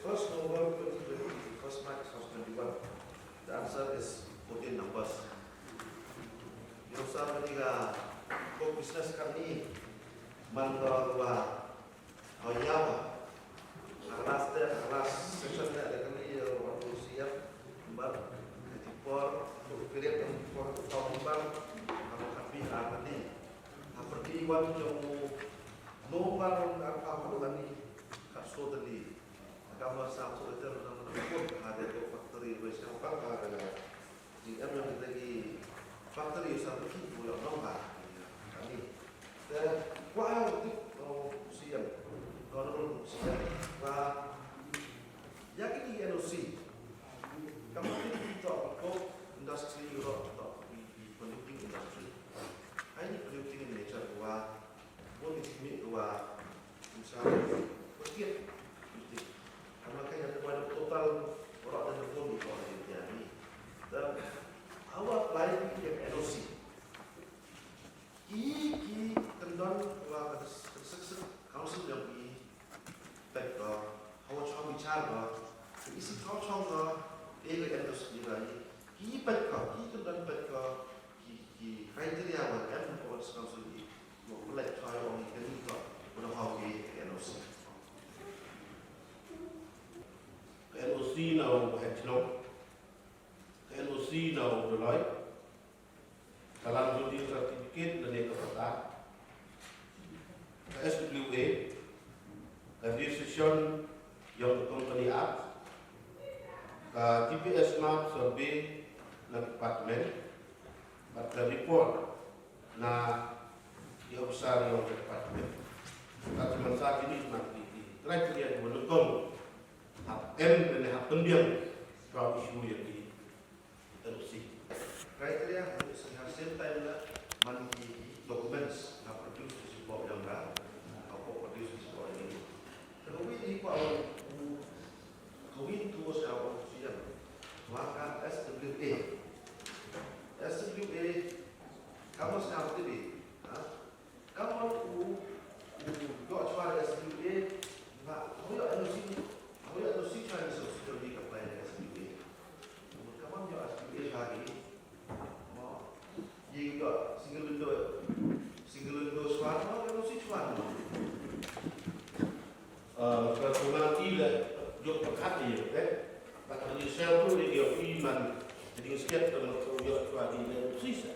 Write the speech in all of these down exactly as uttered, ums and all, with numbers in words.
First November twenty twenty, first March twenty twenty-one. The answer is fourteen numbers. Ïa u sa kane ka business kane man ka wa ha ïa wa. Ka last day, ka last session da kane ïa wa u C M. Bar ka ti por ko period ko bar ha ka pi a kane. Ha perdi wan jong u nombar ka pa kane ka so tali. Ka mar sa so ter nang nang pun ha de ko factory wei sa pa ka de. Jingem ïa kita ki factory sa ki bu ïa nong ha. Ani. Te kwa ha u tip u C M. Honorable C M. Wa ïa kini N O C. Kam tip ki to ko industry ro to ki polluting industry. Ai ni polluting in nature wa. Bun ni simi wa. Insya Allah. Betul. Betul. Karena kan ada pada total orang dan pun di bawah dia ni. Dan awak lain yang N O C. Ki, ki kyndon wa ka sek sek council yang ki pet ko, hawa chong bichar ko, ki isi chong chong ko, e ka N O C ni ba ni. Ki pet ko, ki kyndon pet ko, ki, ki criteria wa em ko wa council ni, wa plet choi wa ni kani ko, wa da hawa ki N O C. Ka N O C na u Hechnong, ka N O C na u Doloi, ka Land Holding Certificate lane ka pata, ka S W A, ka Registration of Company Act, ka T P S map survey na department, bad ka report na ki officer yong ka department. Ka man sa kini man ki, ki criteria ki wa nyngkong hap em lane hap pynbiang ka issue ïa ki N O C. Criteria ha same time la man ki documents na produce to support yang ka, ka produce to support yang ini. Ka wi ni kwa u, ka wi tu sa u siang. Wa ka S W A. S W A ka must have to be. Ha? Ka mon u, u doh chwa S W A, ba, hoi ya N O C, hoi ya N O C chwa ni so, so di ka apply S W A. Ka mon ya S W A lagi. Mo, ye doh single window, single window chwa, mo, N O C chwa, mo. Ka personality la jop pyrkhat ïa, eh. Bad ka dei sel tu dei ïa phi man, dei skep tang tu ïa tu adi dei sisa.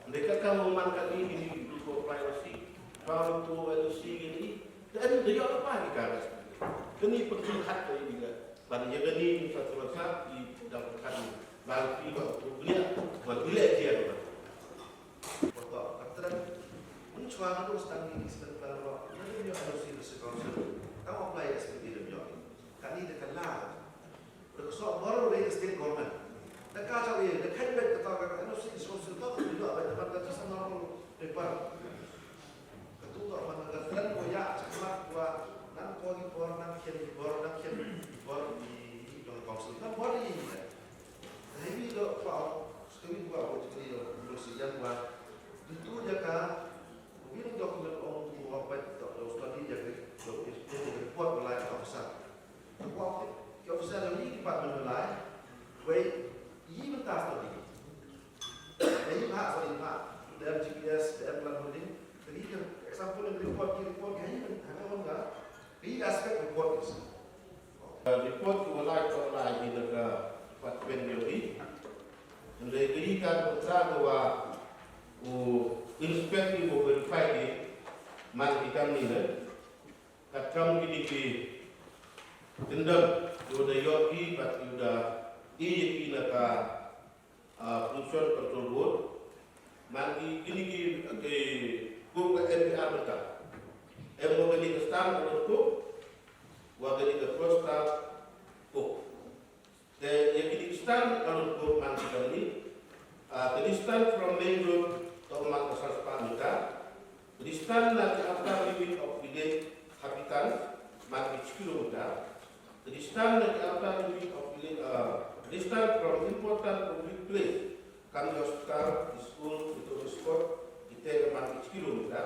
Dei ka ka man ka dei ini tu ko privacy. Ka tu ïa si ini. Dan dei ïa apa ni ka ras. Kani penting hat ko ini ka. Ban ïa kani satu rasa di dalam pyrkhat ni. Bang phi ba tu beliak, ban beliak dia. Pokok ka trend. Mun chwa na tu stang ni extend plan ro. Na tu ïa N O C Research Council. Tang apply S P P ïa. Kani da ka la. Da ka soh bor da ka state government. Da ka jaw ïa, da ka bet ka tang ka N O C Research Council to ka ïa ba da ban ka just a normal paper. Ka tu to ban ka trend ko ïa cha ka mat ko nan ko ni bor nan khian ni bor nan khian ni bor ni dong council nan bor ni. Heavy do pau, sekali dua pau, sekali do, belum sekian buat. Tentu dia ka, mungkin document ong tu apa itu, do study dia ke, do dia ke report mulai ke officer. Report ke officer yang ini department mulai, wei, ini mentah study. Ini bah, study bah, dalam G P S, dalam plan holding. Jadi example yang report, report, ini mentah, kan, kan? Ini aspek report itu. Report ki wa lai ka wa lai hi na ka department yong i. Hynrei ka i ka kontra ka wa u inspect i wa verify i man ki kam ni ne. Ka kam ki ni ki tendang ki wa da yoh i bad ki wa da i i na ka ah, Pollution Control Board. Man ki kini ki, ki, coke ka M P R bynta. Em wa kani ka stand alone coke, wa kani ka cross stand coke. Te ïa kini ki stand alone coke man ki kani, ah, kani stand from main road to man ka san spah meter. Ka distance na ki outer limit of village habitants man ki kilometer. Ka distance na ki outer limit of village, uh, distance from important public place kam ki hospital, ki school, ki tourist spot, kita ka man ki kilometer.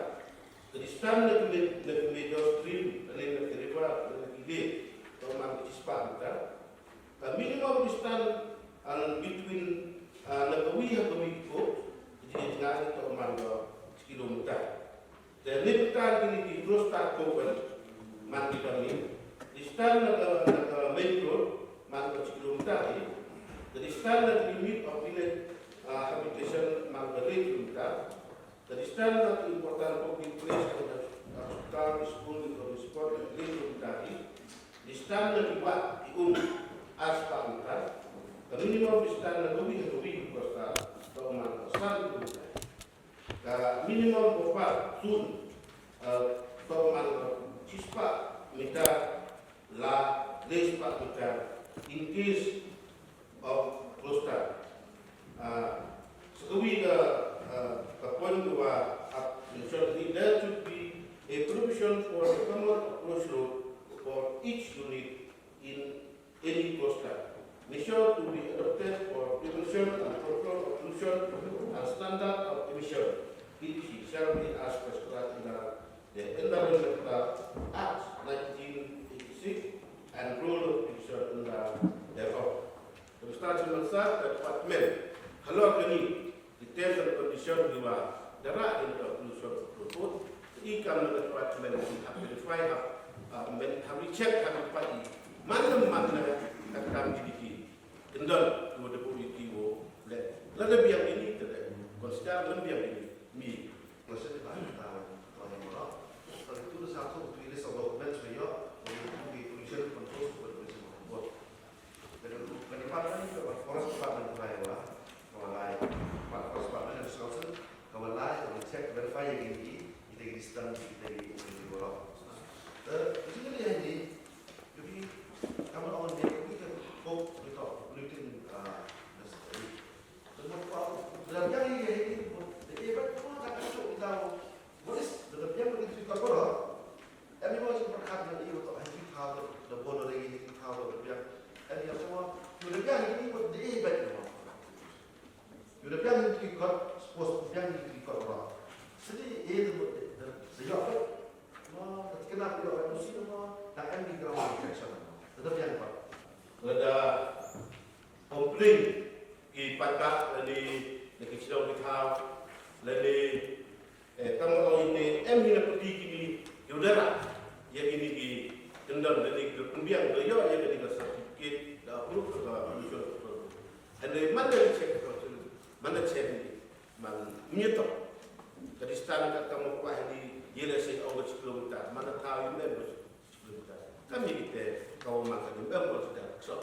Ka distance na ki ma-, na ki major stream, na ki river, na ki lake, ka man ki spah Ka minimum distance, uh, between, uh, na kawi ha kawi ki coast, ka jingïaid jngai to man ka shi kilometer. Te mynta kine ki cluster coven man ki don hi. Distance na ka, na ka main road man ka shi kilometer hi. Te distance na ka limit of village, uh, habitation man ka lai kilometer. Te distance na ki important public place, ka hospital, ki school, ki tourist spot, ka lai kilometer hi. Distance na ki wah ki um ar spah meter. Te minimum distance na kawi ha kawi ki cluster to man ka san kilometer. Ka minimum buffer zone, uh, to man ka shi spah meter la lai spah meter in case of cluster. Uh, sa kawi ka, uh, ka point ka wa ap mention ni, there should be a provision for the common approach road for each unit in any cluster. Measure to be adopted for prevention and control of pollution and standard of emission, P P C, shall be as prescribed in the, the Environmental Act nineteen eighty-six and Rule of Prevention in the thereof. Te Mister Chairman Sir, ka department halor kane ki terms and condition kiwa da rah ïa ka pollution control board. Te i kam na ka department ki hap verify, hap, ah, men, hap recheck, hap verify i man la man la ka kam ki ki kyndon kiwa da buh ïa ki wow leh. Lada biang ïa ini te da consider, man biang ïa ini mi. Question ba ta wa ni mo. Ka tu da sa tu tu list of documents me yo, wa ni tu ki pollution control board, pollution control board. Ka department ka forest department ka wa, ka wa lai. Forest department and council ka wa lai, ka wa check, verify ïa ki, ïa ki distance, ïa ki, ïa ki borok. Eh, ïa ki, ïa ki, ïa ki, ka wa on ïa ki, ïa ki, ko, ïa ki, polluting, ah, industry. Te mo ko, da biang ïa ki, ïa ki, da ïa ba, ko, da ka, ko, ïa ki, what is, da biang ïa ki, ïa ki, Em i mo jingpyrkhat na i wa toh ha ki thaw da bor na i ki thaw da biang. Em i mo, ïa da biang i mo de i bad mo. Ïa da biang i ki kot, suppose biang i ki kot ro. Sidi e da mo de, da ïoh bad. Mo, da kena ïoh bad mo si mo, da em i ground protection mo. Da biang kot. Lada complain ki paidbah lane na ki shnong ki thaw lane, eh, tang ba ong ine em hi na pyrdi kini ki u da rah ïa kini ki kyndon lane ki pynbiang da ïoh ïa kini ka certificate da approve da ka commission approve. Hynrei man da check ka, man da check ni man mynta ka distance ka kam kwah di ïa lehse ong ka shi kilometer, man da thaw ïa lehse Ka mih te ka wa man ka dim em wa kita. So,